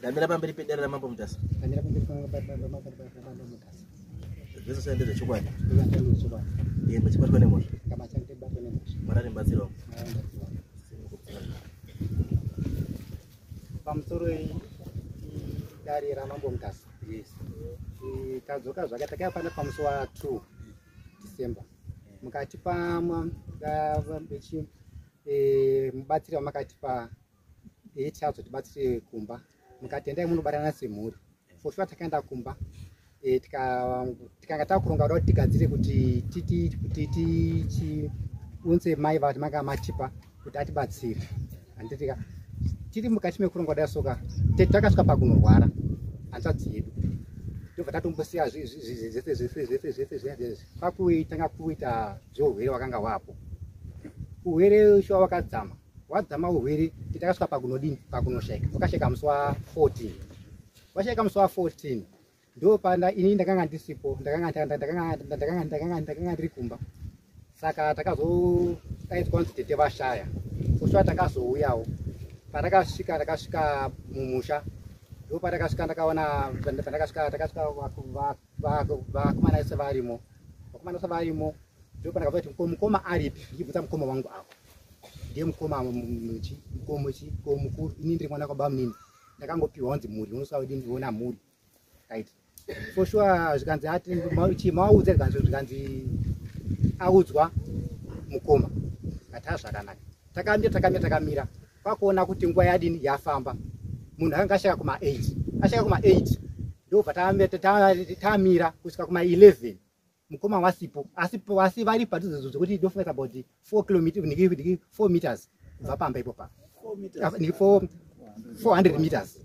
Ndamira pamberi pedare raMambo Mutasa. Ndamira pamberi pamambo Mutasa. Zvese zvaya ndezvechokwadi. Ndezvechokwadi. Iye muchibatwa nemhosva. Ngamacha ndibatwa nemhosva. Mwari arimubatsiri wangu. Mwari arimubatsiri wangu. Pamusoro dare raMambo Mutasa. Yes. Tadzoka zvaka takauya pano pamusi wa 2 December. Mukatipa mubatsiri wamakatipa eiti azotibatsire kumba. Mukati endai munobatana semhuri. For sure takaenda kumba. Tikanga takuronga kuda kuti tigadzire kuti titi kuti tichiunze mai vati manga matipa kuti atibatsire. Handitika tiri mukati mekuronga kudai soka takasvika pakunorwara hanzvadzi yedu. Ndobva tatombosiya zvese zvese zvese zvese zvese kwakutanga kuita zveurwere wakanga wapo. Urwere shuwa wakadzama. Wadzama urwere takasvika pakunodini pakunoshaika. Wakashaika musi wa 14. Washaika musi wa 14. Ndopanda ini ndakanga ndisipo, ndakanga ndiri kumba. Saka takazodaidzwa kunzi tete vashaya. Kusvika takazouyawo. Patakasvika takasvika mumusha. Ndopatakasvika ndakaona pandakasvika takasvika vakomana vese varimo. Vakomana vese varimo. Ndopandakabva kuti mukoma aripi? Ndichibvunza mukoma wangu apo. Ndiye mukoma muchi, mukoma mukuru. Ini ndiri mwana kwababa munini. Ndakangopiwa kunzi mhuri, unosvika kudini kuona mhuri. Right. For sure zvikanzi ati maudza zvikanzi audzwa mukoma. Kati zvakanaka. Takamira takamira. Kwakuona kuti nguva yadini yafamba. Munhu akanga ashaka kuma 8. Ashaka kuma 8. Ndobva tamira kusvika kuma 11. Mukoma wasipo. Asi vari padhuze zvekuti ndofunga about 4 kilometers, 4 meters kubva pamba ipo pa. 400 meters.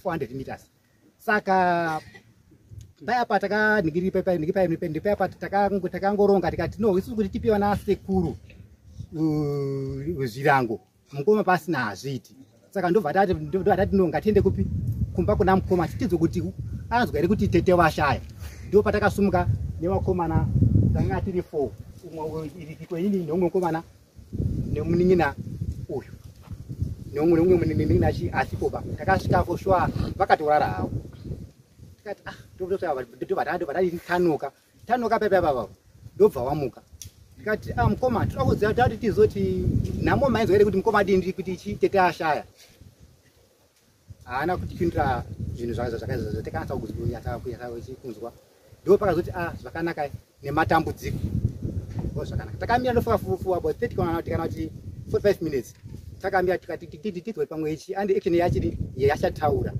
400 meters. Saka paya pa takaningiri paya pa takangoronga tikati no isusu kuti tipiwa nasekuru zvirango mukoma pasina hazviiti. Saka ndobva tati no ngatiende kupi kumba kuna mukoma titidzo kuti anzwa here kuti tete vashaya. Ndo patakasumuka nevakomana tanga tiri 4 umwe inini neumwe mukomana nemunin'ina uyu neumwe munin'ina asipo pa takasvika for sure vakatorara havo. Tikati ah ndobva tanoka tanoka pepe papa ndobva wamuka. Tikati ah mukoma toda kuziva tati tizoti nhamo mainzwa here kuti mukoma adini kuti chi tete ashaya. Haana kutipindura zvinhu zvatakanatsa kunzwa. Ndo pakazoti ah zvakanaka nematambudziko. Ndo zvakanaka. Takamira ndofunga for about 30 kana kuti 45 minutes. Takamira tikati titizwe pamwe ichi and action yachiri yachataura.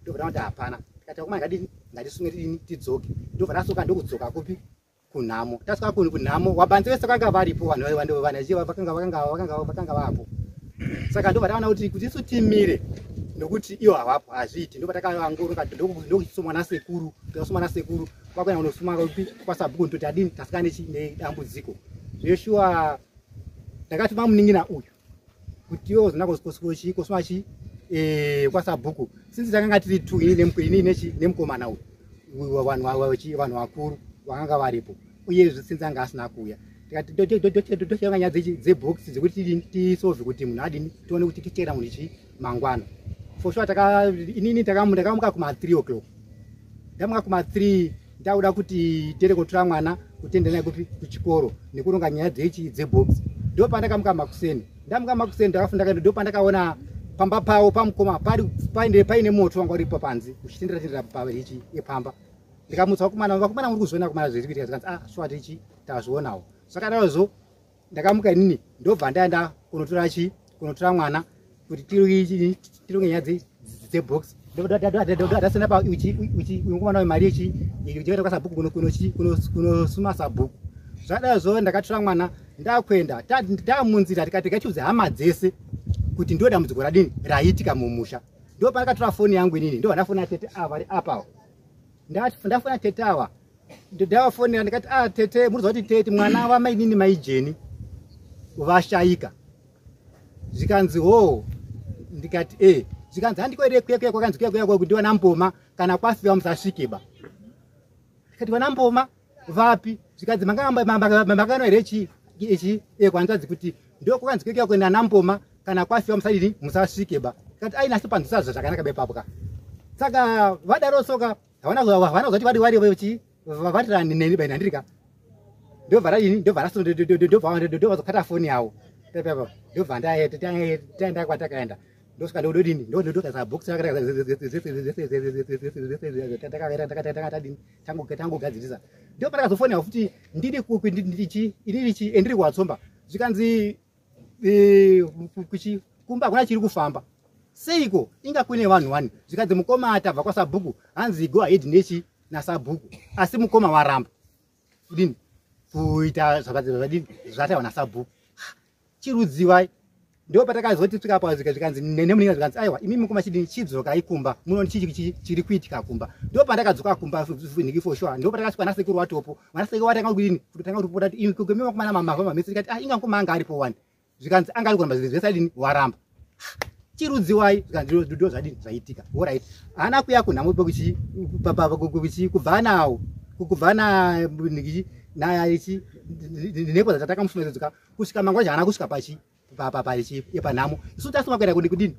Ndobva taona kuti hapana. Tikati vakomana ngadini ngatisunge tidini tidzoke. Ndobva tasoka ndokudzoka kupi kunhamo. Tasvika kunhamo wabanzi vese vakanga varipo vanhu vakanga vapo. Saka ndobva taona kuti isu timire nokuti ivo havapo hazviiti. Ndobva takaangoronga ndokusumwa nasekuru, tikasumwa nasekuru kwakuenda kunosuma kupi kwasabhuku ndoti adini tasvika nedambudziko. Zveshuwa ndakatuma munin'ina uyu kuti iwe uzona kosuma chi kwasabhuku. Since takanga tiri 2 ini nemukomana uyu vanhu vakuru vakanga varipo uye since anga asina kuuya. Tikati ndotenga nyaya dzebox dzekuti tisolve kuti munhu adini tione kuti tichera munhu chi mangwana. For sure inini ndakamuka kuma 3 o'clock. Ndamuka kuma 3 ndakuda kuti tiende kotora mwana kuti tiende naye kupi kuchikoro nekuronga nyaya dzebox. Ndo pandakamuka makuseni. Ndamuka makuseni ndakafunda ndo pandakaona pamba pavo pamukoma paine moto wanga uripo panze uchitendera tendera paichi epamba. Ndikamutsa vakomana muri kuzviona vakomana zviri kuitika zvikanzi ah sure tichi tazvionawo. Zvakadarozvo ndakamuka inini ndobva ndaenda kunotora chi kunotora mwana kuti tironge nyaya dzebox. Ndasenda pa uchi mukomana wemari yechi yekuenda kwasabhuku kunosuma sabhuku. Zvakadarozvo ndakatora mwana ndakuenda tamunzira tikati ngatiudze hama dzese kuti ndo dambudziko radini raitika mumusha. Ndo pandakatora foni yangu inini ndo ndafona tete ava vari apawo. Ndafona tete ava ndavafonera ndikati ah tete munoziva kuti tete mwana wamainini maijeni vashaika. Zvikanzi ho ndikati eh zvikanzi handiko here kuya kwakanzi kuya kuti wana mboma kana kwafiwa musasvikeba. Ndikati wana mboma vapi? Zvikanzi makano here chi ichi kwanzadzi kuti ndo kwakanzi kuya kuenda namboma kana kwafiwa musadini musasvikeba. Kati aina sipanzisa zvakanaka bepapo ka. Saka vadaro soka havana havana kuzoti vari vari vechi vatirani neni baina ndirika. Ndobva radini, ndobva raso, ndobva ndobva zokata foni yawo pepepo, ndobva ndaenda kwatakaenda, ndosvika ndodini, ndokasa box tadini, tangogadzirisa. Ndo pandakazofonera futi ndiri ndichi inini chi ndiri kuwatsomba, zvikanzi kuchi kumba hakuna chiri kufamba. Seiko inga kune vanhu wani? Zvikanzi mukoma atabva kwasabhuku, hanzi go ahead nechi nasabhuku, asi mukoma waramba kudini kuita zvadini zvatawa nasabhuku. Chirudziwai? Ndo patakazoti svika pa zvikanzi nemuninga, zvikanzi aiwa, imi mukoma chidini, chidzokai kumba muno, chichi chiri kuitika kumba. Ndo pandakadzoka kumba niki for sure. Ndo patakasvika nasekuru watopo, vanasekuru vatanga kudini, kutanga kutipota kuti imi vakomana mama mese. Tikati ah, inga mukoma anga aripo wani. Zvikanzi anga ari kuramba zvese, adini, waramba. Chirudziwai? Zvikanzi ndo zvadini zvaitika. Alright, haana kuya kunhamo pekuchi kubva nawo kubva na niki naichi nepo takamusumidzika kusvika mangwana, haana kusvika pachi pachi panhamo. Isu tasuma kuenda kudini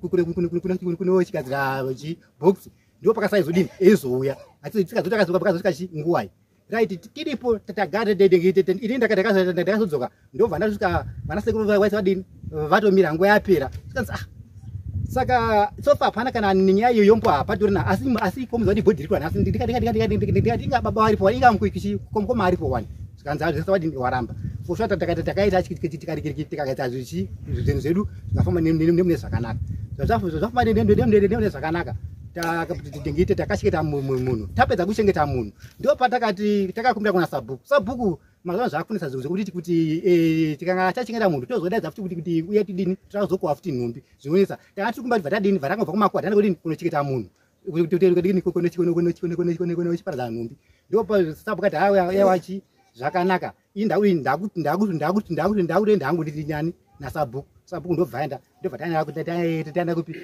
kunochigadzira chi box, ndo pakasaizodini eizouya tikazoti chi nguwai. Right, tiripo tagara, ini ndakazodzoka, ndobva ndasvika vanasekuru vaisi vadini vatomira, nguva yapera. Zvikanzi ah, saka so far hapana kana nyaya iyo yombo hapatorina, asi komuza kuti bhodhi riri nhasi. Ndikati inga baba varipo, inga mukoma aripo wani. Zvikanzi zvese wadini waramba. For sure takaita tikaita zvinhu zvedu zvikafamba nemune zvakanaka, zvafamba nemune zvakanaka. Ngite takachengeta munhu, tapedza kuchengeta munhu, ndo patakati takakumbira kuna sabhuku. Sabhuku mazuva zvakunetsa zvekuti kuti tikanga tachengeta munhu, tozodaidza futi kuti uye tidini, tazokowa futi nhumbi, zvinonetsa. Takati tiri kumba tadini, bva kumakuwa tanda kudini kunochengeta munhu, kunochiparadza nhumbi. Ndo sabhuku ati haiwachi zvakanaka, ii ndakutoenda hangu ndiri nyani nasabhuku. Sabhuku ndobva enda, ndobva taenda kupi,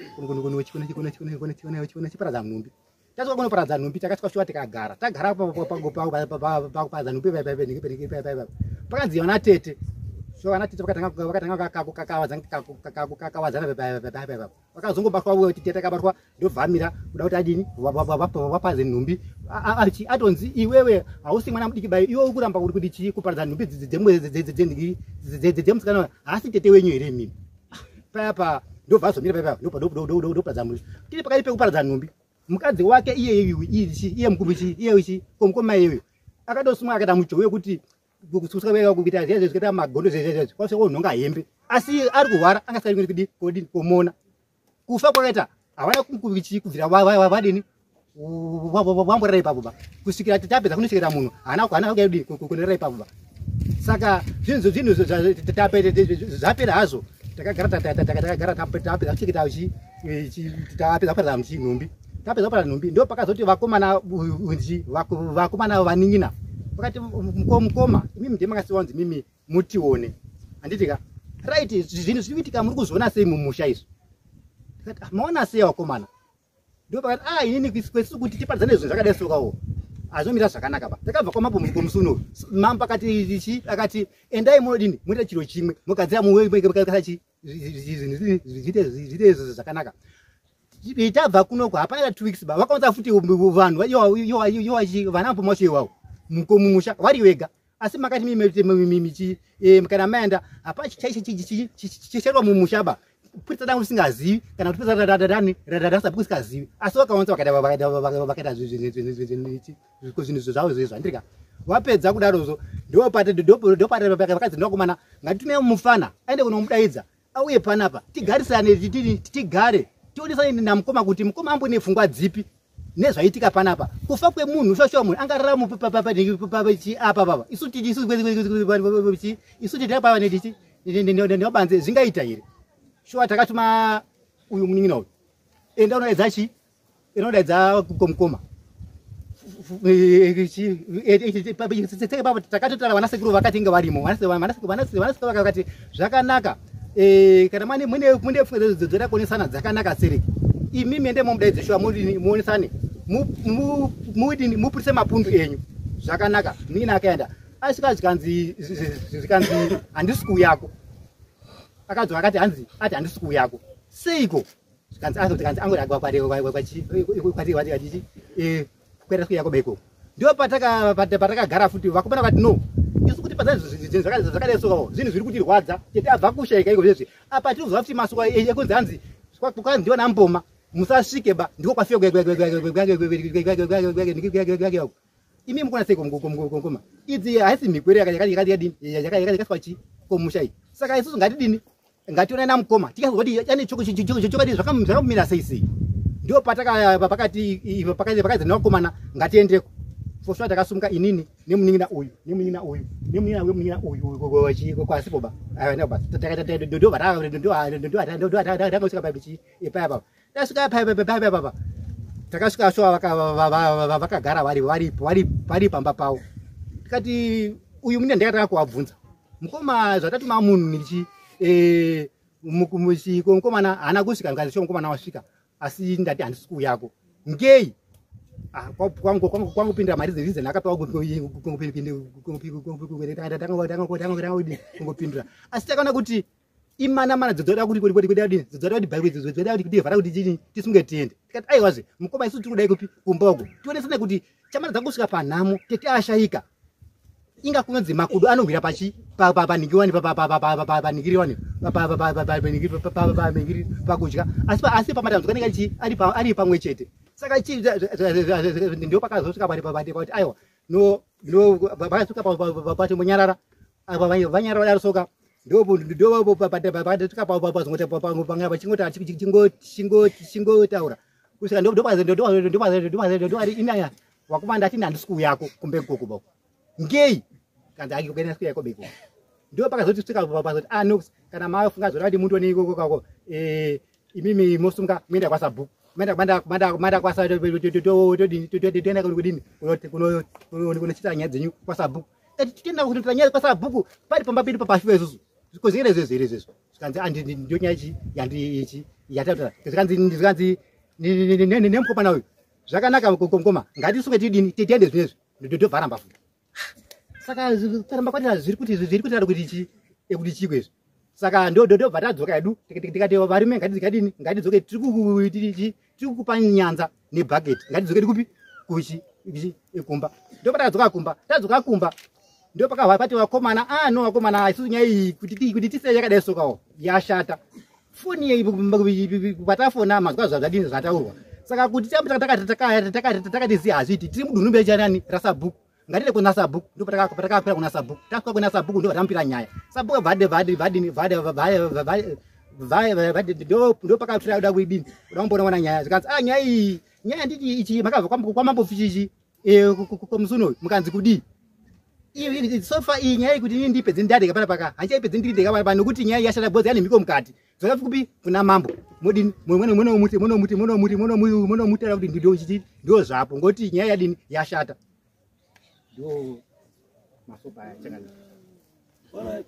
kunochiparadza nhumbi. Tasvika kunoparadza nhumbi, takasvika shuwa, tikagara, tagara pakuparadza nhumbi, pakanzi vana tete so vana tete vakatanga kukakawadzana, vakazongobatwa, tete akabatwa, ndobvamira kuda kuti adini vaparadze nhumbi. Atonzi iwewe hausi mwana mudiki bai, iwe uri kuramba kuti chii kuparadza nhumbi dzemusikana, haasi tete wenyu here imimi? Payapa ndobva azomira payapa, ndoparadza nhumbi. Tiri pakati pekuparadza nhumbi, mukadzi wake iye iye mukuru chi iye chi komukoma iyeyo akatosumwa, akaita mujowe wekuti kuita zviya zvikaita magondo zvezvezvezvo, kwasvika kunhonga hembe, asi ari kurwara, angasikaidi kudi kodini komona. Kufa kwakaita havana kubvira vadini vamborera ipapo ba kusvikira tapedza kunochekera munhu, haana haana kudini kunorera ipapo ba. Saka zvinhu zvapera hazvo, takagara takagara, tapedza kucheketa, tapedza kuparadza nhumbi, tapedza kuparadza nhumbi, ndo pakazoti vakomana vakomana vanin'ina vakati mukoma, imimi ndiye makasiwa kunzi mimi mutione, handiti ka? Right, zvinhu zviri kuitika muri kuzviona sei mumusha izvi? Tikati ah, maona sei vakomana? Ndo pakati ah, inini kwesisu kuti tiparadzane zvinhu zvakadai sokawo hazvinomira zvakanaka ba. Takabva kwamambo musi unoyu, mambo akati chi akati endai munodini, muite chiro chimwe, mugadzira mukachi zvinhu zviite zvakanaka. Tabva kunoko hapana 2 weeks ba vakaunza futi vanhu vana mupoma wacho iwawo mumusha vari vega, asi makati mimi kana maenda hapana chicherwa mumusha ba, purisa dangu risingazivi kana kuti purisa radani rasabhuku risingazivi, asi vakaunza vakaita zvinhu zvavo zvandirika. Vapedza kudarozvo, ndopati vakadzi ndakomana, ngatitume mufana aende kunomudaidza auye panapa, tigarisane, tigare tionesane namukoma kuti mukoma ambone pfungwa dzipi nezvaitika panapa, kufa kwemunhu. Shosho munhu angararama apa papa, isu isu tiri papa nebanze, zvingaita here? Shuwa takatuma uyu munin'ina uyu, enda unodaidza chi enda unodaidza mukoma. Takatotaura vanasekuru vakati inge varimo, vanasekuru vakati zvakanaka, kana mune mune pfungwa dzoda kuonesana dzakanaka sereki, imimi ende momudaidze shuwa, muonesane, mudini, mupurise mapundu enyu zvakanaka. Munin'ina akaenda, asvika zvikanzi handisi kuuyako. Akadzoka akati hanzi ati handisi kuuyako. Seiko? Zvikanzi zvikanzi angokwati kwera kuya koba ikoko. Ndo patakagara futi, vakomana vakati, "No, isu kuti pazai zvinhu zvakadai sokawo, zvinhu zviri kutirwadza. Tete abva kushaika iko zvezvi, apa tinozwa futi masuka ekunzi hanzi kwanzi ndiwo namboma musasvike ba, ndiko kwafika. Imi mukona sei ngoma idzi? Haisi mhikwere yakadini yakaswa chi komusha iyi? Saka isusu ngatidini? Ngationai namukoma, tikazwa kuti ane chokwadi zvakamumira sei sei." Ndo pataka pakati pakazi nevakomana, ngatiendeko. For sure takasumuka inini nemunin'ina uyu, nemunin'ina uyu, nemunin'ina uyu, munin'ina uyu kwasipo ba. Ndo paya papa tasvika paya papa, takasvika shuwa vakagara vari pamba pavo. Tikati uyu mune ndakataka kuvabvunza, "Mukoma, zvatatuma munhu nichi mukomana haana kusvika." Ngazi sho mukomana wasvika, asi ndati handisi kuuyako. Ngei? Kwangupindira mari dzereason akapiwa kungopindura, asi takaona kuti imana mana dzoda kuti dzoda kuti dzoda kuti vhara kuti chini tisunge tiende. Tikati, "Aiwazve mukoma, isu tiri kudai kupi kumba uko, tionesane kuti chamana dzangosvika panhamo, tete ashayika. Inga kunonzi makudo anowira pachi panhingiwani panhingiriwani pakudya, asi pamatambudziko anenge achi ari pamwe chete." Saka ndo pakazosvika pati kuti aiwa, no, vakasvika patimbonyarara, vanyarara vadaro soka, ndo patasvika pachingoti chingotaura kusvika ndo inaya wakuma ndati handisi kuuyako kumbe ikoko bako. Ngei? Kanzi akikuenda kuya ikoko ikoko. Ndo pakazoti svika pazoti, "Ah, no, kana mafunga zvoda kuti mundo neikoko kako, imimi mosunga muenda kwasabhuku, manda kwasa toenda kudini kunochita nyaya dzenyu kwasabhuku." Titoenda kunoita nyaya kwasabhuku pari pamba pedu papafiwa isusu, kozere izvezvo here izvezvo? Zvikanzi ndo nyaya ichi yandiichi yataura. Zvikanzi nemukomana uyu, "Zvakanaka mukoma, ngatisunge tidini, tiende zvinezvi." Ndobvaramba futi. Saka taramba kwatira zviri kuti kuti chi ekuti chiko izvi. Saka ndobva tadzoka hedu, tikati, "Varume, ngatidini, ngatidzoke, tiri kukupa nyanza nebhaketi, ngatidzoke kupi kuchi kumba." Ndopa tadzoka kumba, tadzoka kumba ndo pakabva pati vakomana, "Ah, no, vakomana, isusu nyaya iyi kuti tisei yakadai sokawo yashata. Foni patafona mazwa zvadini zvataurwa. Saka kuti takati zi hazviiti, tiri mudunhu bechanani rasabhuku, ngatide kuna sabhuku." Ndo patakakwira kuna sabhuku. Tasvika kuna sabhuku, ndo vatamupira nyaya. Sabhuku vadini, ndo pakatira kuda kuidini, kuda kumboona nyaya. Zvikanzi, "Ah, nyaya iyi, nyaya nditi ichi makabva kwamambo chichi komusuno uyu, mukanzi kudii so far iyi nyaya yekuti inini ndipedze ndadeka pana paka handichaipedze ndiri ndega pana, nokuti nyaya yashata bhodzi yane mhiko mukati. Dzoka kupi kuna mambo, modini munomuti munomuti munomuti munomutara kuti ndo ndo zvapo, ngoti nyaya yadini yashata." Ndo masopa aya chakanaka. All right,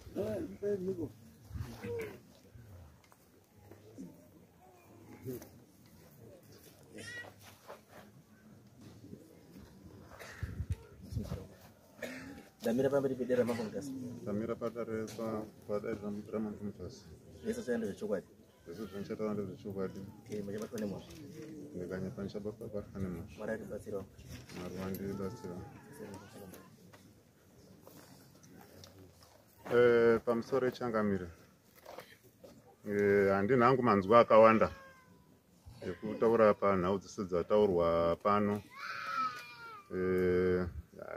Nico. Ndamira pamberi pedare ramambo Mutasa. Ndamira padare padare ramambo Mutasa. Zvese zvaenda zvechokwadi? Zvese zvandichataura ndezvechokwadi. Okay, muchabatwa nemhosva. Ndikanyepa ndichabatwa nemhosva. Mwari atibatsirawo. Mwari wandibatsira. Pamusoro echangamire, handina hangu manzwi akawanda ekutaura panhau dzese dzataurwa pano.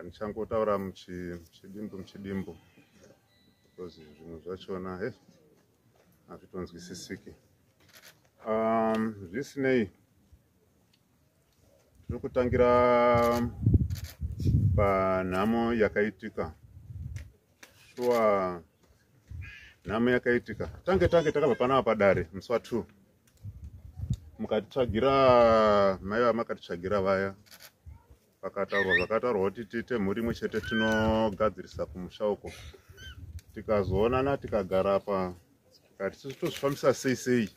Ndichangotaura muchidimbu muchidimbu because zvimwe zvachona he hazvitonzwisisiki. Zvisinei, tiri kutangira panhamo yakaitika. Shuwa nhamo yakaitika, tange takabva panapa padare musi wa2, mukatitsvagira mai vamakatitsvagira vaya, pakataurwa zvakataurwa kuti tiite mhuri imwe chete tinogadzirisa kumusha uko. Tikazoonana, tikagara pa, tikati tozvifambisa sei sei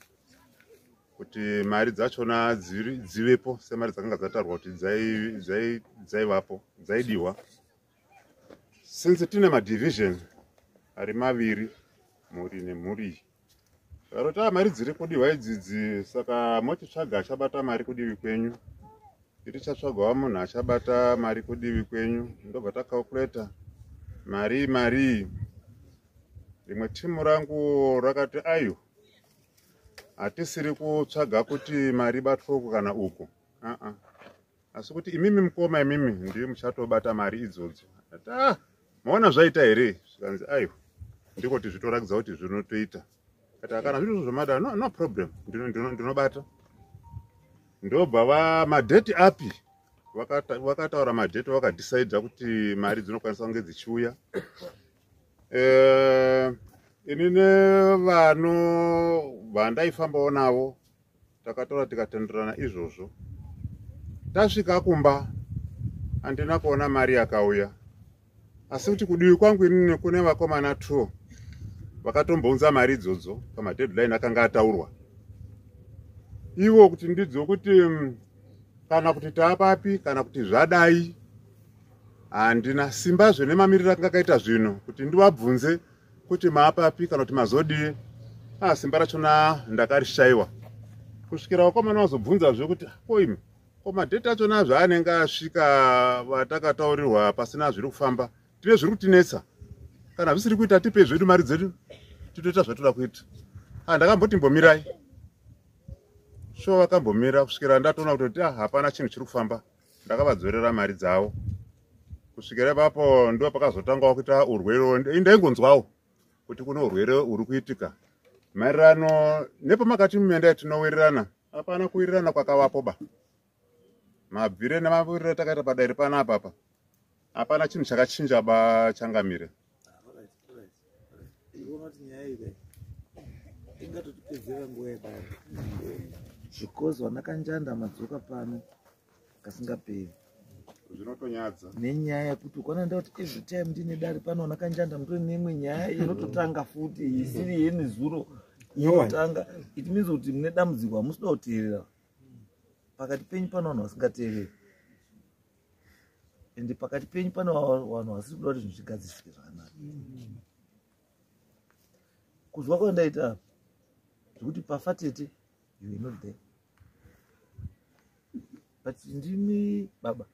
kuti mari dzachona dzivepo semari dzakanga dzatarwa kuti dzaivapo dzaidiwa. Since tine madivision ari maviri, mhuri nemhuri iyi. Zvakaroti a mari dziri kudiwa idzidzi, saka mochitsvaga achabata mari kudivi kwenyu. Tichatsvagawo munhu achabata mari kudivi kwenyu. Ndobva tacalculata mari mari. Rimwe timu rangu rakati ayo hatisiri kutsvaga kuti mari ibatwe uku kana uku, asi kuti imimi mukoma, imimi ndiye muchatobata mari idzodzo. Ati ah, maona zvaita here? Zvikanzi aiwa, ndiko kuti zvitorakidza kuti zvinotoita. Kati kana zviri zvomada, no, no problem, ndinobata. Ndobva va madheti api vakataura madheti, vakadhisaidha kuti mari dzinokwanisa kunge dzichiuya. Ini nevano vandaifambawo navo takataura tikatenderana izvozvo. Tasvika kumba handina kuona mari yakauya, asi kuti kudivi kwangu inini kune vakomana 2 vakatombounza mari idzodzo pamadeadline akanga ataurwa ivo, kuti ndidzo kuti kana kuti taapapi kana kuti zvadai. Handina simbazve nemamiriro akanga akaita zvinhu kuti ndivabvunze kuti maapapi kana kuti mazodii. Ah, simba rachona ndakarishayiwa kusvikira vakomana vazobvunzazve kuti ko imi, ko madheti achona zvaanenge asvika vatakataurirwa pasina zviri kufamba, tine zviri kutinetsa. Kana zvisiri kuita, tipei zvedu mari dzedu titoita zvatoda kuita. Ah, ndakamboti mbomirai sho, vakambomira kusvikira ndatoona kutoti ah, hapana chinhu chiri kufamba. Ndakavadzorera mari dzavo. Kusvikira ipapo ndo pakazotangawo kuita urwere. Ndaingonzwawo kuti kune urwere uri kuitika maererano nepamakati mumenda tinowirirana. Hapana kuwirirana kwakavapo ba. Mabvire nemawiriro takaita padare panapa apa, hapana chinhu chakachinja ba, changamire. Ndikuona kuti nyaya iyi ingatotipedzera nguva yedare, because vana Kanjanda madzoka pano kasingaperi. Zvinotonyadza. Nenyaya yekuti ukaona nda kuti every time ndine dare pano, vana Kanjanda mutori neimwe nyaya inototanga futi isiri yenezuro inotanga. It means kuti mune dambudziko, hamusida kuteerera. Pakati penyu pano vanhu vasingateereri, ende pakati penyu pane vanhu vasiri kuda kuti zvinhu zvigadzirisike zvakanaka. Kuzwa kwandaita zvekuti pafa tete, you were not there, but ndimi baba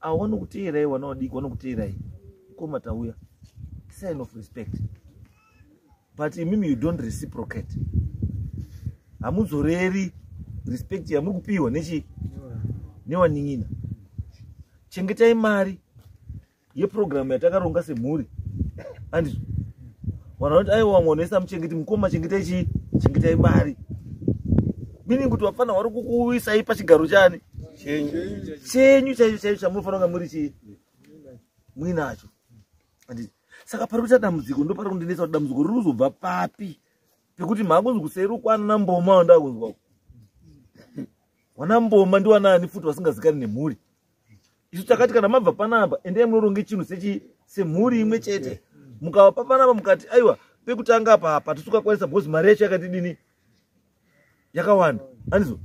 avo vanokuteerai, vana vadiki vanokuteerai. Mukoma tauya, sign of respect, but imimi you don't reciprocate. Hamudzoreri respect yamuri kupiwa nechi newanin'ina. Chengetai mari yepurogiramu yatakaronga semhuri, andizvo? Vanhu vanoti aiwa, vamwe vanoisa muchengeti. Mukoma, chengetai chii? Chengetai mari, meaning kuti vafana vari kukuisai pachigaro chani chenyu chaicho chaicho chamunofanira kunga muri chii muinacho, anditi? Saka pari kuita dambudziko, ndo pari kundinetsa kuti dambudziko riri kuzobva papi, pekuti maakunzi kuseri kwana Mboma. Wandakunzwa wana Mboma ndiwanani futi vasingazikani nemhuri. Isu takati kana mabva panapa, endai munoronge chinhu sechi semhuri imwe chete. Mukavapa panapa mukati aiwa, pekutanga apa hatisukakwanisa because mari yacho yakati dini, yakawanda, andizo?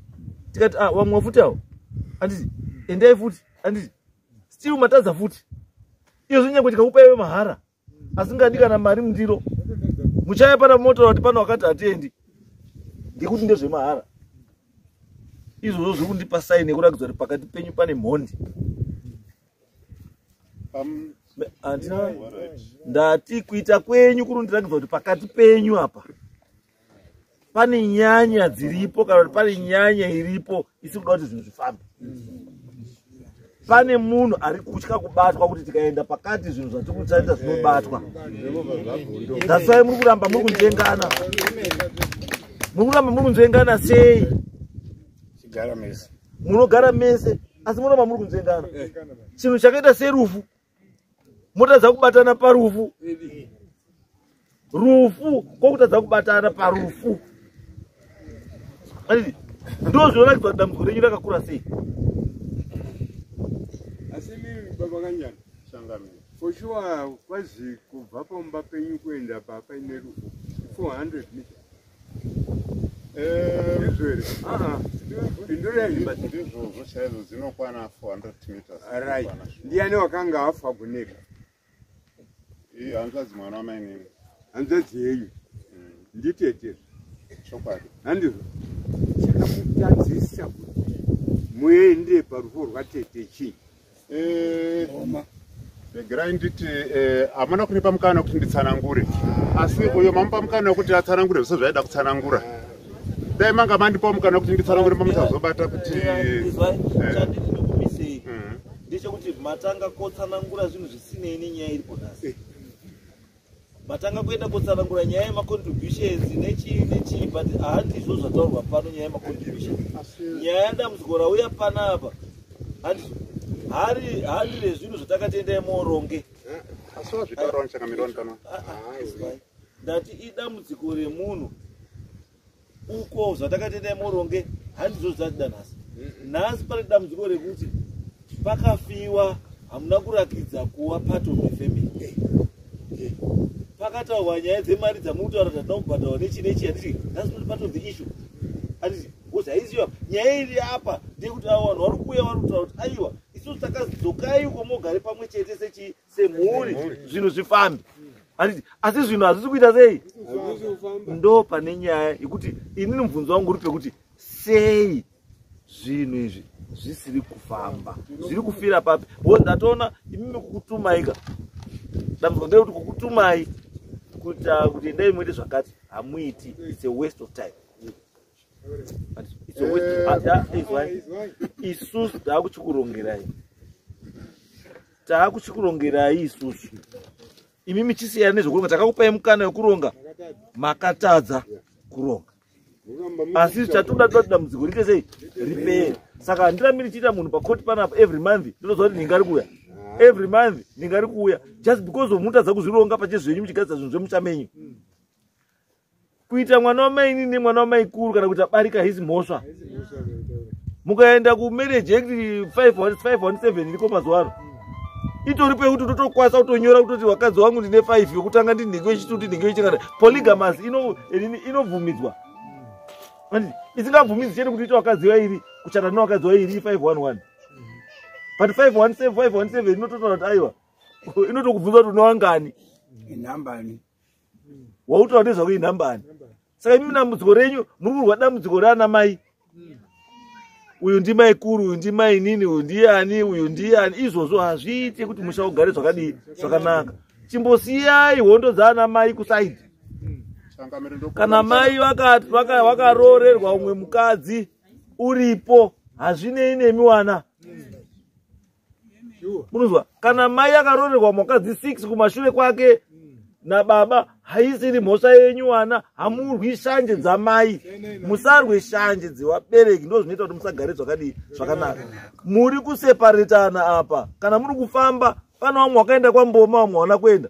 Tikati ah, vamwe futi avo, anditi? Endai futi, anditi? Still matadza futi. Izvo nyangwe tikakupa iwe mahara asingadi kana mari mundiro, muchaya pana motaura kuti pano wakati hatiendi ngekuti ndezvemahara. Izvozvo zviri kundipa sign yekurakidza kuti pakati penyu pane mhondi. Handina ndati kuita kwenyu kuri kundirakidza kuti pakati penyu apa pane nyanya dziripo, kana kuti pane nyanya iripo isi kuda kuti zvinhu zvifambe. Pane munhu ari kutya kubatwa, kuti tikaenda pakati zvinhu zvatiri kuchaita zvinobatwa. That's why muri kuramba muri kunzvengana, muri kuramba muri kunzvengana. Sei munogara mese asi munoramba muri kunzvengana? Chinhu chakaita serufu, motadza kubatana parufu. Rufu kwokutadza kubatana parufu, anditi? Ndo zvinoratidza kuti dambudziko renyu rakakura sei. Asi mimi baba Kanjani, Changamire. For sure kwazi kubva pamba penyu kuenda papaine rufu 400 meters, ndizvo here? Pindurai. Ndizvozvo chaizvo, dzinokwana 400 meters. Right. Dzinokwana sure. Ndiani wakanga afa kuneka? Iyi hanzvadzi, mwana wamainini. Hanzvadzi yenyu? Nditete. Chokwadi. Handizvo? Chakamutadzisa kuti muende parufu rwatete chii? Regerai nditi hamuna kunipa mukana wekuti nditsanangure, asi uyo mamupa mukana wekuti atsanangure zvose zvaida kutsanangura. Dai manga mandipawo mukana wekuti nditsanangure, pamuchazobata kuti Izwai, chanditi ndikumisei ndechekuti matanga kotsanangura zvinhu zvisinei nenyaya iripo nhasi. Matanga kuenda kotsanangura nyaya yemacontributions nechii nechii, but handizvo zvataurwa pano. Nyaya yemacontributions, nyaya yadambudziko rauya panapa, handizvo hari handi rezvinhu zvatakatendai moronge. Asi wazvitaurawo changamirwani pano. Ah, izwai. Ndati idambudziko remunhu uko zvatakatendai moronge handizvo zvatida nhasi. Nhasi pane dambudziko rekuti pakafiwa, hamuna kurakidza kuva part of the family. Pakataurwa nyaya dzemari dzamukutaura tatina kubhadharwa nechi nechi, handiti? That's not part of the issue, handiti? Because haiziva nyaya iri apa ndeyekuti avo vanhu vari kuuya vari kutaura kuti aiwa, isusu takadzokai uko mogare pamwe chete sechi semhuri, zvinhu zvifambe, handiti? Asi zvinhu hazvisi kuita sei? Hazvisi kufamba. Ndo pane nyaya yekuti inini mubvunzo wangu uri pekuti sei zvinhu izvi zvisiri kufamba, zviri kufira papi? Because ndatoona imimi kukutumaika, dambudziko nderekuti kukutumai kuti endai muite zvakati, hamuiti. It's a waste of time. It's a waste. Ah, ah, izwai. Izwai. Isusu taakuchikurongerai, taakuchikurongerai isusu. Imimi chisiyana nezvekuronga, takakupai mukana wekuronga, makatadza kuronga. Asi chatoda toda dambudziko riite sei? Ripere. Saka handirambi ndichiita munhu pakoti panapa every month. Ndinoziva kuti ndingari kuuya every month, ndingari kuuya just because of mutadza kuzvironga pachezvenyu, muchigadzira zvinhu zvemusha menyu. Kuita mwana wamaini nemwana wamaikuru kana kuita barika hisi mhosva. Mukaenda kuMarriage Act 517 iriko mazuva ano, itori pekuti utotokwanisa kutonyora kutoti wakadzi wangu ndine 5, yokutanga ndinhingi, wechitatu ndinhingi, wechikati. Polygamous inobvumidzwa. Handiti? Isingabvumidzi chete kuti uite wakadzi vairi, kuchata nevakadzi vairi, 511. But 517, 517 inototaura kuti aiwa, inotokubvunza kuti unowangani. Inhambani? Wautaura nezvako inhambani. Saka imi dambudziko renyu muri kurwa dambudziko raana mai, uyu ndimai kuru, uyu ndimai nini, uyu ndiyani, uyu ndiyani. Izvozvo hazviiti kuti musha ugare zvakadii? Zvakanaka. Chimbosiyai hondo dzaana mai kuside. Changamire, Kana mai vakaroorerwa umwe mukadzi uripo, hazvinei nemi wana. Munozwa, kana mai akaroorerwa mukadzi 6 kumashure kwake nababa, haisiri mhosva yenyu wana. Hamurwi shanje dzamai, musarwe shanje dzevabereki. Ndo zvinoita kuti musagare zvakadii? Zvakanaka. Muri kuseparetana apa. Kana muri kufamba, pana vamwe wakaenda kwamboma, vamwe hawana kuenda.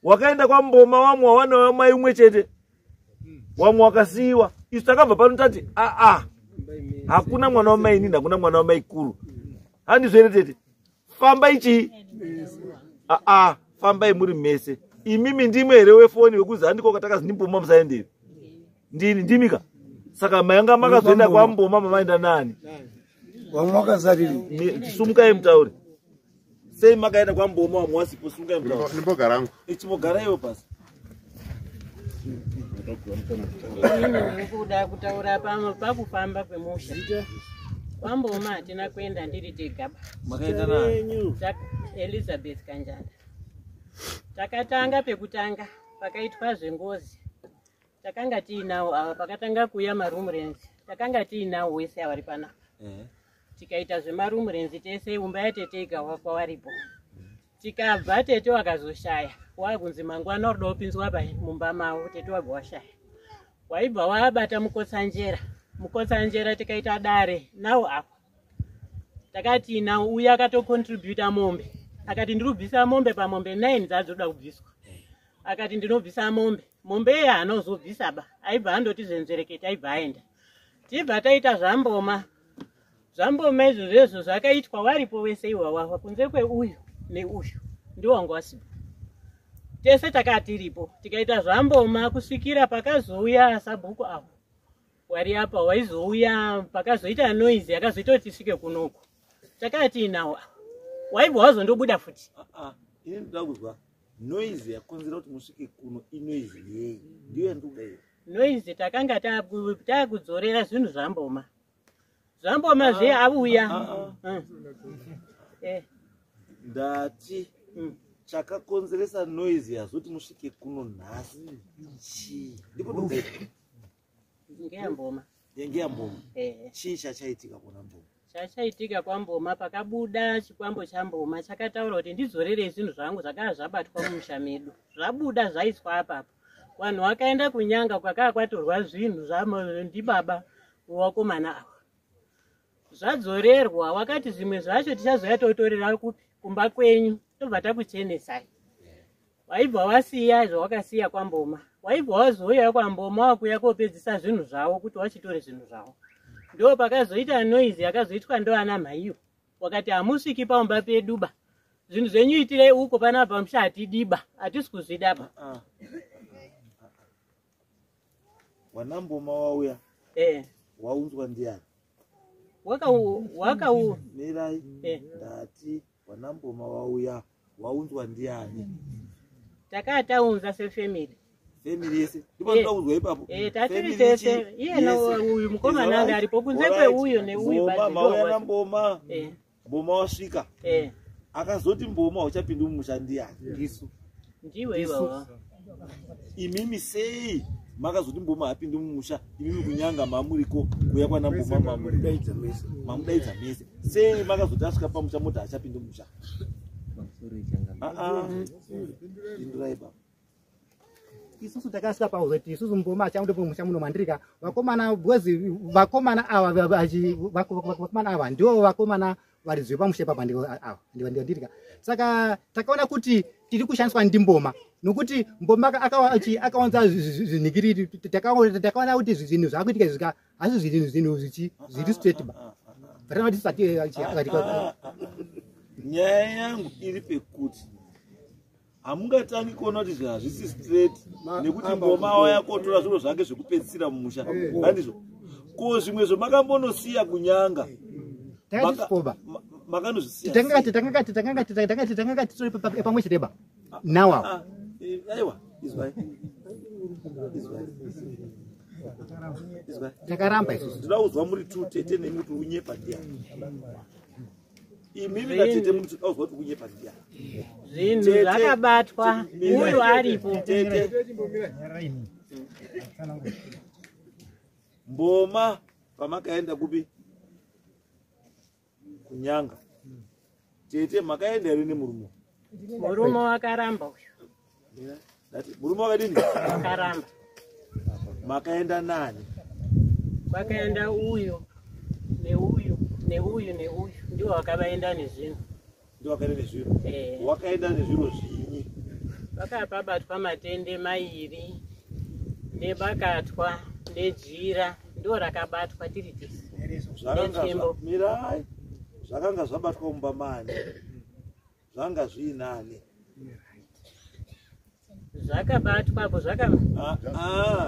Wakaenda kwamboma, vamwe wawana mai umwe chete, vamwe wakasiyiwa. Isu takabva pano tati aa, hakuna mwana wamainini, hakuna mwana wamaikuru, handizvo here tete? Fambai chii? Aa, fambai muri mese. Imimi ndimwe here wefoni wekuzi handiko katakazi ndimboma, musaenderi? Ndini ndimika. Saka mayanga makazoenda kwamboma, mamaenda nani? Vamwe vakasariri. Sumukai mutauri. Sei makaenda kwamboma vamwe wasipo? Sumukai mutauri. Ndimbogarangu. Ichimbogaraiwo pasi. Inini kuda kutaura pakufamba kwemusha. Kwamboma hatina kuenda ndiri tegaba. Makaenda nani? Elizabeth Kanjanda. Takatanga pekutanga pakaitwa zvengozi, takanga tiinawo ava. Pakatanga kuuya maroom rents, takanga tiinawo wese avari panapa. Tikaita zvemaroom rents tese, umba yatete ikawa kwawaripo. Tikabva, tete wakazoshaya, wakunzi mangwana urida kupinzwa mumba mavo. Tete wabva washaya, waibva wabata Mukotsanjera. Mukotsanjera tikaita dare nawo apa, takati nawo uye akatocontributa mombe, akati ndiri kubvisa mombe pamombe 9 dzadzoda kubviswa. Akati ndinobvisa mombe, mombe iye haanozobvisa ba, aibva andoti zvenzerekete, aibva aenda. Tibva taita zvamboma. Zvamboma izvozvo zvakaitwa waripo wese iwawawa, kunze kweuyu neuyu ndiwo wanga wasipo. Tese takaa tiripo, tikaita zvamboma kusvikira pakazouya sabhuku avo wari apa. Waizouya pakazoita noise yakazoita kuti tisvike kunoku. Takaa tiinawo ava, waibva wazondobuda futi. Ah, ah, ini ndoda kuzwa. Noise yakonzera kuti musvike kuno inoise yei? Ndiyo yandikuda iyo. Noise takanga takudzorera zvinhu zvamboma. Zvamboma zve avuya. Ndati chakakonzeresa noise yazoti musvike kuno nhasi chii? Ndipo ndikuda. Ngeyamboma. Ngeyamboma. Chii chachaitika kuna Mboma? Chachaitika kwaMboma, pakabuda chikwambo chaMboma chakataura kuti ndidzorerei zvinhu zvangu zvakanga zvabatwa mumusha medu. Zvabuda zvaiswa apapo. Vanhu vakaenda kunyanga kwakanga kwatorwa zvinhu ndibaba wakomana ava. Zvadzorerwa, wakati zvimwe zvacho tichazoya totorera kupi? Kumba kwenyu, tobva takuchenesai. Waibva wasiya zvawakasiya kwaMboma. Waibva wazouya kwaMboma wakuya kopedzisa zvinhu zvavo kuti wachitore zvinhu zvavo. Ndo pakazoita noise yakazoitwa ndo ana mhaiyo. Wakati hamusviki paumba pedu ba. Zvinhu zvenyu itirei uko panapa pamusha hatidiba. Hatisi kuzvida ba. Wana Mboma wauya. Waunzwa ndiani? Wakau Mirai. Ndati wana Mboma wauya. Waunzwa ndiani? Takataunza sefamily. Family yese. Ndipo ndaunzwa ipapo. Tatiri tese. Iye uyu mukomana anga aripo kunze kweuyo neuyu basi. Mauya na Mboma. Mboma wasvika. Akazoti Mboma uchapinda mumusha ndiani? Ndisu. Ndiwe iwawa. Imimi sei makazoti Mboma hapindi mumusha, imimi kunyanga mamuriko kuya kwana Mboma mamudaidza mese. Mamudaidza mese. Sei makazoti asvika pamusha moti hachapindi mumusha? Pindurai baba. Isusu takasvika pauzoti isusu Mboma achandopo musha muno mandirika. Vakomana because vakomana ava vakomana ava ndivo vakomana varidzi vepamusha ipapa ndivo ava ndirika. Saka takaona kuti tiri kushandiswa ndiMboma nokuti Mboma akawanza zvinhikiriri. Takaona kuti zvinhu zvakuitika zvika asi zvinhu zviri straight ba. Nyaya yangu iri pekuti hamungatangi kuona kuti zvinhu hazvisi straight nekuti Mboma waya kotora zviro zvake zvekupedzisira mumusha. Handizvo? Ko zvimwe zvamakambonosiya kunyanga makanozvisiya. Takanga titori pamwe chete ba. Nawa. Aiwa, izwai. Takaramba isusu. Ndinaudzwa muri tu tete nemi kuti unyepa ndiani. Imimi natete muri taudzwa kuti unyepa ndiani. Zvinhu zvakabatwa uyu aripo. Tete. Mboma pamakaenda kupi? Kunyanga. Tete makaenda here nemurume? Murume wakaramba uyu. Ndati murume wakadini? Wakaramba. Makaenda nani? Kwakaenda uyu neuyu neuyu neuyu ndiwo wakavaenda nezvinhu. Ndiwo wakaenda nezviro. Wakaenda nezviro zvinyi? Vakapabatwa matende mairi nebakatwa nejira ndo rakabatwa tiri tese. Mirai. Zvakanga zvabatwa mumba mani. Zvanga zviinani. Zvakabatwa apo zvaka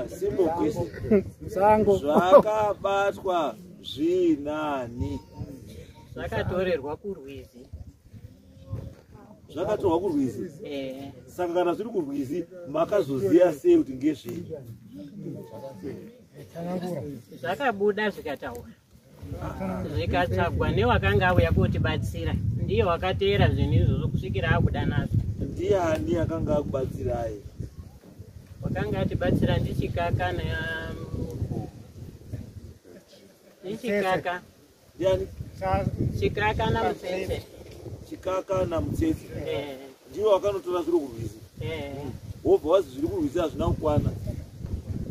simple question. Musango. Zvakabatwa zviinani. Zvakatorerwa kurwizi. Zvakatorwa kurwizi. Saka kana zviri kurwizi makazoziya sei kuti ngezvei? Zvakabuda zvikataura. Zvikatsvagwa newakanga auya kotibatsira. Ndiye wakateera zvinhu izvozvo kusvikira akuda nazvo. Ndiani akanga akubatsirai? Wakanga atibatsira ndichikaka na ndichikaka. Ndiani? Chikaka naMutsetse. Chikaka naMutsetse. Ndiwo wakanotora zviro kurwizi. Wobva wazi zviri kurwizi hazvina kukwana.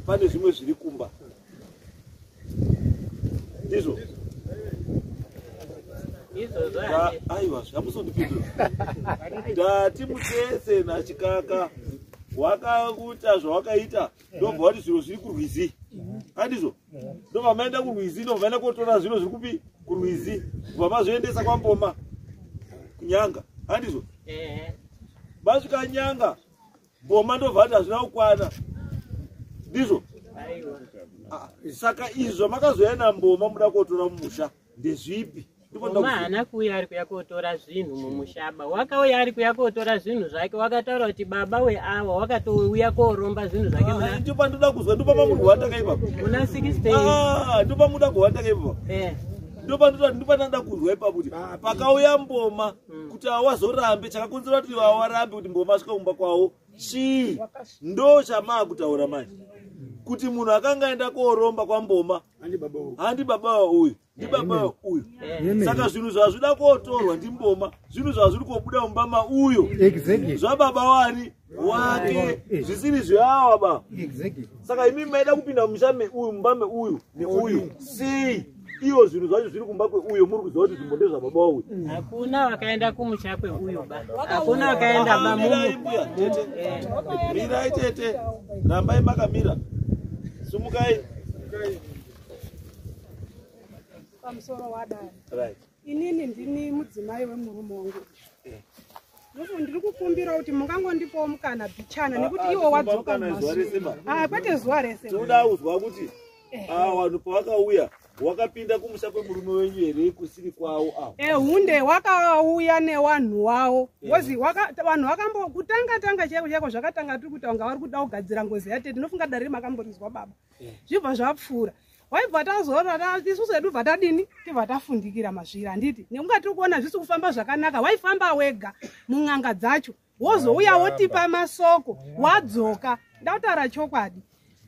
Pane zvimwe zviri kumba. Ndizvo? Izvozvo aiwa zvamusondipindura. Ndati Mutsetse naChikaka wakakuita zvawakaita ndobva wati zviro zviri kurwizi. Handizvo? Ndobva maenda kurwizi, ndobva maenda kotora zviro zviri kupi? Kurwizi. Kubva mazviendesa kwaMboma kunyanga. Handizvo? Masvika nyanga, Mboma ndobva ati hazvina kukwana. Ndizvo? Saka izvo makazoya naMboma muda kotora mumusha ndezvipi? Mboma haana kuuya ari kuya kotora zvinhu mumushaba. Wakauya ari kuya kotora zvinhu zvake, wakataura kuti baba weawa wakatouya koromba zvinhu zvake muna Ndipo pandoda kuzwa, ndipo pamuri kuhwanda ipapo. Muna 16. Ah, ndipo pamuda kuhwanda ipapo. Ndipo pandoda, ndipo pandoda kuzwa ipapo kuti pakauya mboma kuti awazorambe, chakakonzera kuti awarambe kuti mboma asvika kumba kwawo chii? Ndo chamaa kutaura manje kuti munhu akanga aenda koromba kwamboma handi baba uyu, ndibaba uyu. Saka zvinhu zvazvida kotorwa ndimboma, zvinhu zvazviri kobuda mumba mauyo zvababa wani wake, zvisiri zveawa ba. Saka imi maida kupinda mumusha meuyu, mumba meuyu neuyu sei iyo zvinhu zvacho zviri kumba kweuyo, muri kuziva kuti zvimbo ndezvababa wauyu? Hakuna wakaenda kumusha kweuyo ba, hakuna wakaenda ba. Mirai mbuya tete, mirai tete, rambai makamira, sumukai. Pamusoro wadai. Right. Inini ndini mudzimai wemurume wangu. Nofu ndiri kukumbira kuti mungangondipawo mukana bichana nekuti Ah, iwo ah, wadzoka mukana zuva rese ba. Ah, kwete zuva rese. Tinoda kuzwa kuti vanhu pavakauya wakapinda kumusha kwemurume wenyu here kusiri kwawo avo? Ehunde wakauya newanhu wawo ngozi vanhu vakambo kutanga tanga chaiko chaiko zvakatanga tiri kuita kunga vari kuda kugadzira ngozi yatete. Ndinofunga dare makamborizwa baba, zvibva zvapfuura, waibva tazoona isusu hedu bva tadini, tibva tafundikira mazviri, handiti? Nekunga tiri kuona zvisi kufamba zvakanaka, waifamba wega mun'anga dzacho, wozouya wotipa masoko wadzoka. Ndakutaura chokwadi,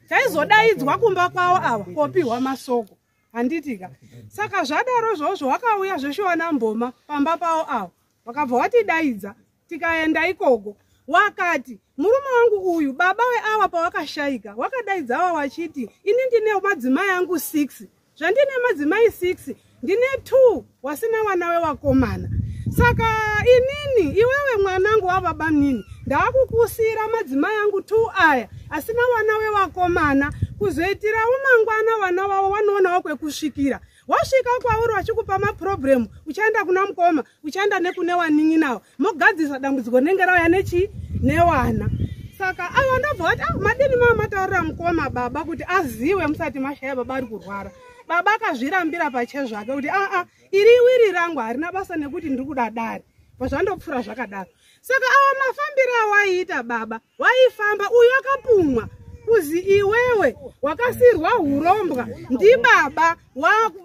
taizodaidzwa kumba kwavo ava kopiwa masoko, handitika? Saka zvadaro zvozvo, wakauya zveshuwa mboma pamba pavo ava, vakabva watidaidza, tikaenda ikoko. Wakati murume wangu uyu baba weawa pawakashaika, wakadaidza awa wachiti, ini ndine madzimai angu 6, zvandine madzimai 6, ndine 2 wasina wana wewakomana. Saka inini iwewe mwanangu wababa nini, ndaakukusiyira madzimai angu 2 aya asina wana wewakomana, kuzoitirawo mangwana wana wavo wanoonawo kwekusvikira. Wasvika kwauri wachikupa maproblem, uchaenda kuna mukoma, uchaenda nekune wanin'inawo, mogadzisa dambudziko rinenge rauya nechi newana. Saka ava ndobva vati, ah, madini mava mataurira mukoma baba kuti aziwe musati mashaya baba ari kurwara? Baba akazvirambira pachezvake kuti aa, iri wiri rangu harina basa nekuti ndiri kuda dare pazvandopfuura zvakadaro. Saka awa mafambiro awaiita baba, waifamba uyu akapumwa kuzi iwewe wakasirwa urombwa ndibaba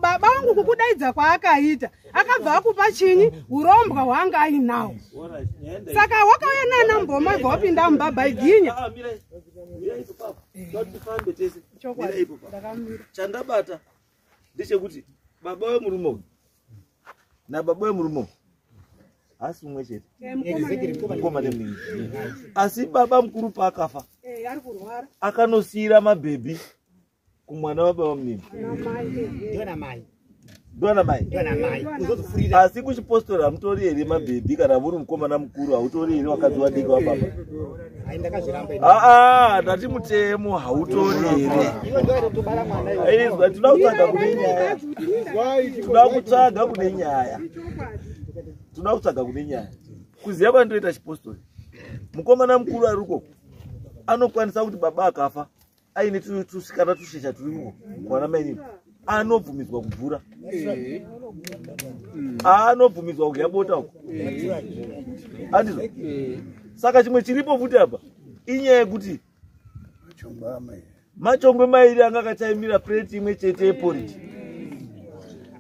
baba wangu, kukudaidza kwaakaita akabva akupa chinyi, urombwa hwaanga ainawo. Saka wakauya nana mboma, bva wapinda mubaba iginya. Ah, mirai. Mirai ipo papo. Tifambe tese. Chokwadi. Mirai ipo papo. Ndakamira. Chandabata ndechekuti baba wemurume uyu nababa wemurume uyu haasi mumwe chete. Mukoma. Mukoma nemunini. Asi baba mukuru paakafa Ari kurwara. akanosiyira mabhebhi kumwana wababa munini. Ana mai. Ndiona mai. Ndiwana mai. Ndiona mai uzozofurira. Asi kuchipostori hamutori here mabhebhi? Kana muri mukomana mukuru, hautori here wakadzi wadiki wababa? Ai, ndakazviramba ini. Aa, ndati mutemo hautori here? Iwe ndiwe kutobara mwana iwe. Izwa, tinoda kutsvaga kune nyaya, tinoda kutsvaga kune nyaya, tinoda kutsvaga kune nyaya. Kuziva kwandinoita chipostori, mukomana mukuru ari uko anokwanisa kuti baba akafa aine tusikana tushesha turiko kwana mainini, anobvumidzwa kubvura, anobvumidzwa kudya bota uko, handizvo? Saka chimwe chiripo futi apa inyaya yekuti machongwe mairi anga akachaimira pureti imwe chete yeporiji.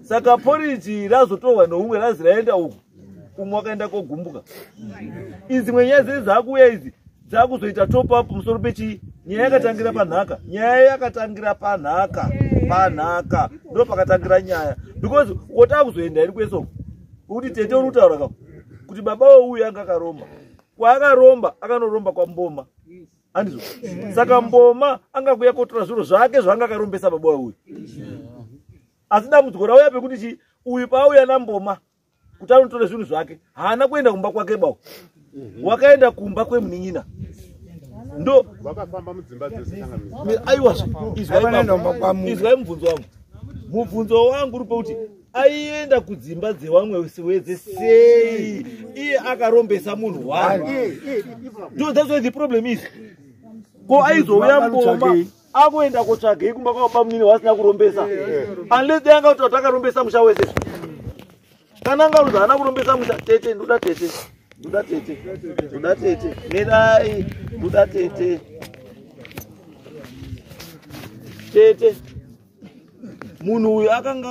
Saka poriji razotorwa noumwe, razi raenda uku, umwe wakaenda kogumbuka. Idzi mwe nyaya dzee dzakuuya idzi dzakuzoita top up musoro pechii? Nyaya yakatangira panhaka, nyaya yakatangira panhaka, panhaka ndo pakatangira nyaya, because wotaa kuzoenda iri kwese uku kuti tete uri kutaura ka kuti baba weuyu anga akaromba, kwaakaromba akanoromba kwamboma, handizvo? Saka mboma angakuya kotora zviro zvake zvaanga akarombesa baba weuyu. Asi dambudziko rauya pekuti chi uyu paauya namboma kuti anotore zvinhu zvake, haana kuenda kumba kwake bawo, wakaenda kumba kwemunin'ina ndo Vakafamba mudzimba dzese tangamisa. Aiwazve, izwai Vanoenda baba. kumba kwamunhu. Izwai mubvunzo wangu, mubvunzo wangu uri pekuti aienda kudzimba dzewamwe wedze sei iye akarombesa munhu wani? Ndo that's where the problem is. Ko aizouya mboma akuenda kotsvagei kumba kwababa munini wasina kurombesa, unless dai anga kuti takarombesa musha wese? Kana angaruza haana kurombesa musha. Tete, ndoda tete, ndoda tete, ndoda tete, mirai, ndoda tete, tete. Munhu uyu akanga